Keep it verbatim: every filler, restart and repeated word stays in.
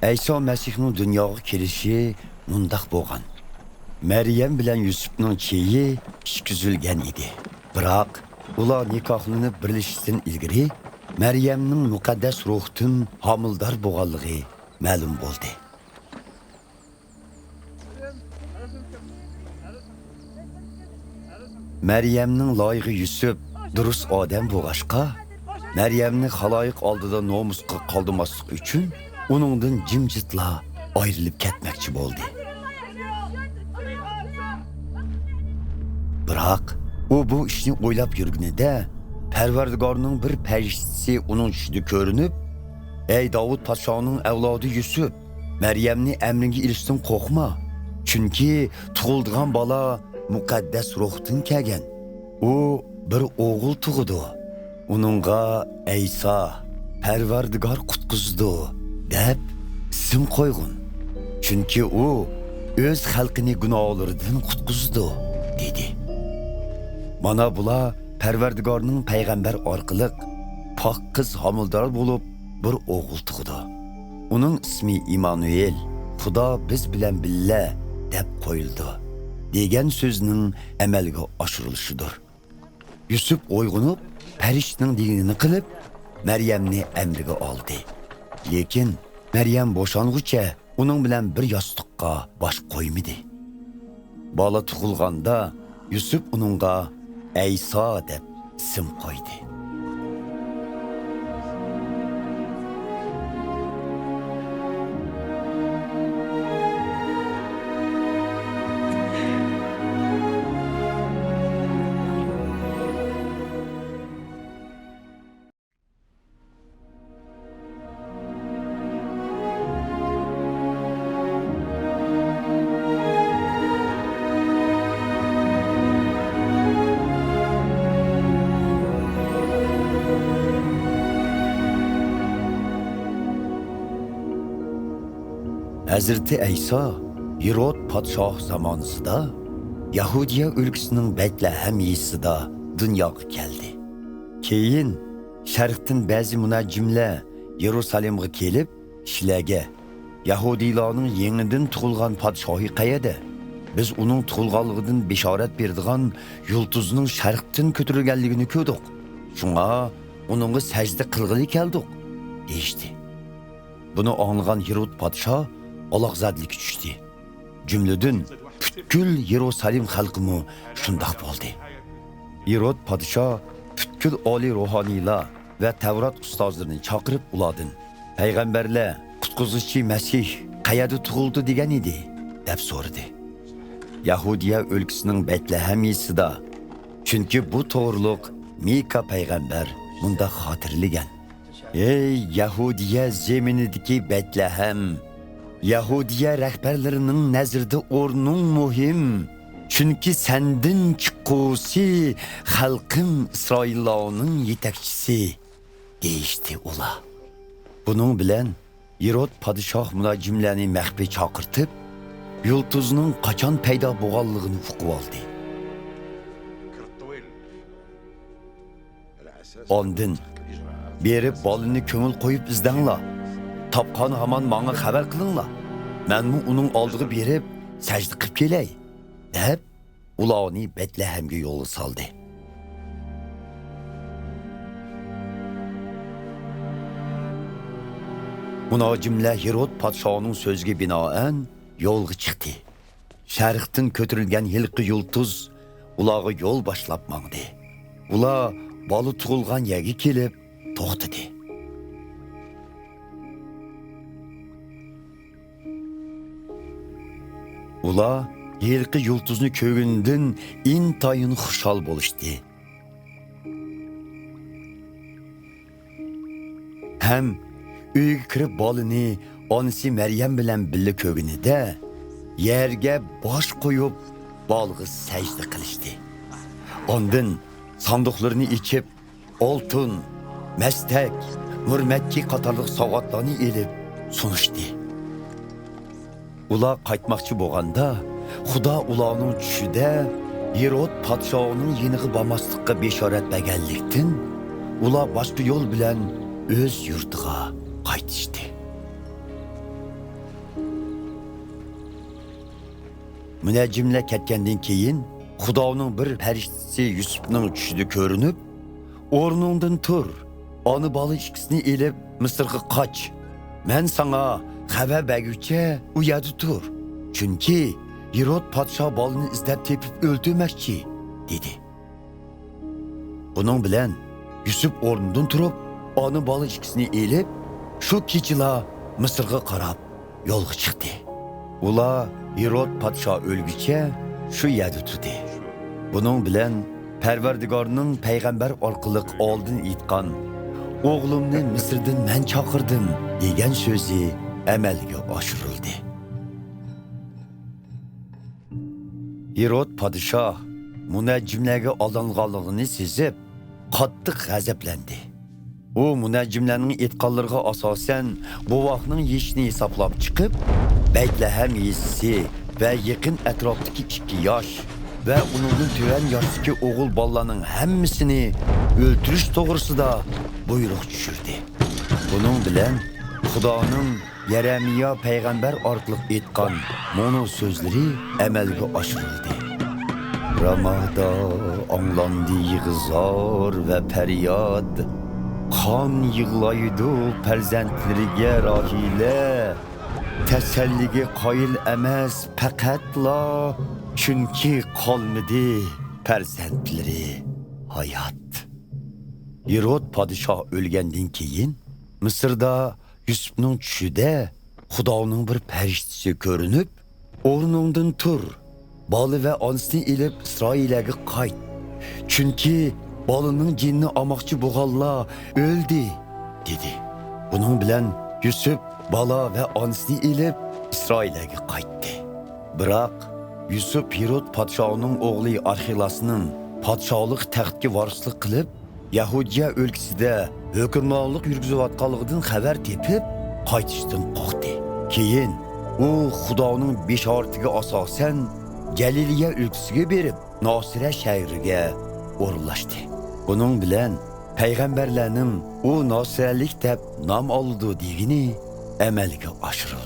ئەيسا مەسىھنىڭ دۇنياغا كېلىشى مۇنداق بولغان. مەريەم بىلەن يۈسۈپنىڭ چېيى ئىچكۈزۈلگەن ئىدى. بىراق، ئۇلار نىكاھلىنىپ بىرلىشىشتىن ئىلگىرى، مەريەمنىڭ مۇقەددەس روھتىن ھامىلىدار بولغانلىقى مەلۇم بولدى. مەريەمنىڭ لايىقى يۈسۈپ دۇرۇس ئادەم بولغاچقا، مەريەمنى خالايىق ئالدىدا نومۇسقا قالدۇرماسلىق ئۈچۈن ئۇنىڭدىن جىمجىتلا ئايرىلىپ كەتمەكچى بولدى. بىراق، ئۇ بۇ ئىشنى ئويلاپ يۈرگىنىدە، پەرۋەردىگارنىڭ بىر پەرىشتىسى ئۇنىڭ چۈشىدە كۆرۈنۈپ، ئەي داۋۇت پادىشاھنىڭ ئەۋلادى يۈسۈپ، مەريەمنى ئەمرىڭگە ئېلىشتىن قورقما، چۈنكى تۇغۇلىدىغان بالا مۇقەددەس روھتىن كەلگەن. ئۇ بىر ئوغۇل تۇغىدۇ. ئۇنىڭغا ئەيسا، پەرۋەردىگار قۇتقۇزىدۇ، دەپ ئىسىم قويغىن. چۈنكى ئۇ ئۆز خەلقىنى گۇناھلىرىدىن قۇتقۇزىدۇ، دېدى. مانا بۇلار پەرۋەردىگارنىڭ پەيغەمبەر ئارقىلىق پاك قىز ھامىلىدار بولۇپ، بىر ئوغۇل تۇغىدۇ. ئۇنىڭ ئىسمى ئىمانۇئېل، خۇدا بىز بىلەن بىللە، دەپ قويۇلىدۇ، دېگەن سۆزنىڭ ئەمەلگە ئاشۇرۇلۇشىدۇر. يۈسۈپ ئويغىنىپ، پەرىشتىنىڭ دېگىنىنى قىلىپ، مەريەمنى ئەمرىگە ئالدى. لېكىن مەريەم بوشانغۇچە ئۇنىڭ بىلەن بىر ياستۇققا باش قويمىدى. بالا تۇغۇلغاندا، يۈسۈپ ئۇنىڭغا ئەيسا دەپ ئىسىم قويدى. ھەزرىتى ئەيسا ھېرود پادىشاھ زامانىسىدا يەھۇدىيە ئۆلكىسىنىڭ بەتلەھەم يېزىسىدا دۇنياغا كەلدى. كېيىن شەرقتىن بەزى مۇنەججىملەر يېرۇسالېمغا كېلىپ، كىشىلەرگە، «يەھۇدىيلارنىڭ يېڭىدىن تۇغۇلغان پادىشاھى قەيەردە؟ بىز ئۇنىڭ تۇغۇلغانلىقىدىن بېشارەت بېرىدىغان يۇلتۇزنىڭ شەرقتىن كۆتۈرۈلگەنلىكىنى كۆردۇق. شۇڭا ئۇنىڭغا سەجدە قىلغىلى كەلدۇق» دېيىشتى. بۇنى ئاڭلىغان ھېرود پادىشاھ ئالاقزادىلىككە چۈشتى. جۈملىدىن پۈتكۈل يېرۇسالېم خەلقىمۇ شۇنداق بولدى. ھېرود پادىشاھ پۈتكۈل ئالىي روھانىيلار ۋە تەۋرات ئۇستازلىرىنى چاقىرىپ ئۇلاردىن، «پەيغەمبەرلەر، قۇتقۇزغۇچى مەسىھ قەيەردە تۇغۇلىدۇ دېگەن ئىدى؟» دەپ سورىدى. «يەھۇدىيە ئۆلكىسىنىڭ بەتلەھەم يېزىسىدا، چۈنكى بۇ توغرۇلۇق مىكا پەيغەمبەر مۇنداق خاتىرىلىگەن: ھەي يەھۇدىيە زېمىنىدىكى بەتلەھەم! يەھۇدىيە رەھبەرلىرىنىڭ نەزىرىدە ئورنۇڭ مۇھىم، چۈنكى سەندىن چىققۇسى خەلقىم ئىسرائىللارنىڭ يېتەكچىسى» دېيىشتى ئۇلار. بۇنىڭ بىلەن ھېرود پادىشاھ مۇنەججىملەرنى مەخپىي چاقىرتىپ، يۇلتۇزنىڭ قاچان پەيدا بولغانلىقىنى ئۇقۇۋالدى. ئاندىن، «بېرىپ بالىنى كۆڭۈل قويۇپ ئىزدەڭلار. تاپقان ھامان ماڭا خەۋەر قىلىڭلار. مەنمۇ ئۇنىڭ ئالدىغا بېرىپ سەجدە قىلىپ كېلەي» دەپ، ئۇلارنى بەتلەھەمگە يولغا سالدى. مۇنەججىملەر ھېرود پادىشاھنىڭ سۆزىگە بىنائەن يولغا چىقتى. شەرقتىن كۆتۈرۈلگەن ھېلىقى يۇلتۇز ئۇلارغا يول باشلاپ ماڭدى. ئۇلار بالا تۇغۇلغان يەرگە كېلىپ توختىدى. ئۇلار ھېلىقى يۇلتۇزنى كۆرگىنىدىن ئىنتايىن خۇشال بولۇشتى. ھەم ئۆيگە كىرىپ بالىنى ئانىسى مەريەم بىلەن بىللە كۆرگىنىدە، يەرگە باش قويۇپ، بالىغا سەجدە قىلىشتى. ئاندىن ساندۇقلىرىنى ئېچىپ، ئالتۇن، مەستەك، مۇرمەتكى قاتارلىق سوۋغاتلارنى ئېلىپ سۇنۇشتى. ئۇلار قايتماقچى بولغاندا، خۇدا ئۇلارنىڭ چۈشىدە ھېرود پادىشاھنىڭ يېنىغا بارماسلىققا بېشارەت بەرگەنلىكتىن، ئۇلار باشقا يول بىلەن ئۆز يۇرتىغا قايتىشتى. مۇنەججىملەر كەتكەندىن كېيىن، خۇدانىڭ بىر پەرىشتىسى يۈسۈپنىڭ چۈشىدە كۆرۈنۈپ، «ئورنۇڭدىن تۇر، ئانا بالا ئىككىسىنى ئېلىپ، مىسىرغا قاچ. مەن ساڭا خەۋەر بەرگۈچە ئۇ يەردە تۇر. چۈنكى ھېرود پادىشاھ بالىنى ئىزدەپ تېپىپ ئۆلتۈرمەكچى» دېدى. بۇنىڭ بىلەن يۈسۈپ ئورنىدىن تۇرۇپ، ئانا بالا ئىككىسىنى ئېلىپ، شۇ كېچىلا مىسىرغا قاراپ يولغا چىقتى. ئۇلار ھېرود پادىشاھ ئۆلگۈچە شۇ يەردە تۇردى. بۇنىڭ بىلەن پەرۋەردىگارنىڭ پەيغەمبەر ئارقىلىق ئالدىن ئېيتقان، «ئوغلۇمنى مىسىردىن مەن چاقىردىم» دېگەن سۆزى ئەمەلگە ئاشۇرۇلدى. ھېرود پادىشاھ مۇنەججىملەرگە ئالدانغانلىقىنى سېزىپ، قاتتىق غەزەپلەندى. ئۇ مۇنەججىملەرنىڭ ئېيتقانلىرىغا ئاساسەن، بوۋاقنىڭ يېشىنى ھېسابلاپ چىقىپ، بەيتلەھەم يېزىسى ۋە يېقىن ئەتراپتىكى ئىككى ياش ۋە ئۇنىڭدىن تۆۋەن ياشتىكى ئوغۇل بالىلارنىڭ ھەممىسىنى ئۆلتۈرۈش توغرىسىدا بۇيرۇق چۈشۈردى. بۇنىڭ بىلەن خۇدانىڭ يەرەمىيا پەيغەمبەر ئارقىلىق ئېيتقان مۇنۇ سۆزلىرى ئەمەلگە ئاشۇرۇلدى. رامادا ئاڭلاندى يىغا-زار ۋە پەرياد. قان يىغلايدۇ پەرزەنتلىرىگە راھىلە. تەسەللىگە قايىل ئەمەس پەقەتلا، چۈنكى قالمىدى پەرزەنتلىرى ھايات. ھېرود پادىشاھ ئۆلگەندىن كېيىن، مىسىردا يۈسۈپنىڭ چۈشىدە خۇدانىڭ بىر پەرىشتىسى كۆرۈنۈپ، «ئورنۇڭدىن تۇر، بالا ۋە ئانىسىنى ئېلىپ ئىسرائىلىيەگە قايت. چۈنكى بالىنىڭ جېنىنى ئالماقچى بولغانلار ئۆلدى» دېدى. بۇنىڭ بىلەن يۈسۈپ بالا ۋە ئانىسىنى ئېلىپ ئىسرائىلىيەگە قايتتى. بىراق يۈسۈپ ھېرود پادىشاھنىڭ ئوغلى ئارخىلاسنىڭ پادىشاھلىق تەختكە ۋارىسلىق قىلىپ، يەھۇدىيە ئۆلكىسىدە ھۆكۈمرانلىق يۈرگۈزۈۋاتقانلىقىدىن خەۋەر تېپىپ، قايتىشتىن قورقتى. كېيىن ئۇ خۇدانىڭ بېشارىتىگە ئاساسەن، گەلىلىيە ئۆلكىسىگە بېرىپ، ناسىرە شەھىرىگە ئورۇنلاشتى. بۇنىڭ بىلەن پەيغەمبەرلەرنىڭ «ئۇ ناسىرەلىك دەپ نام ئالىدۇ» دېگىنى ئەمەلگە ئاشۇرۇلدى.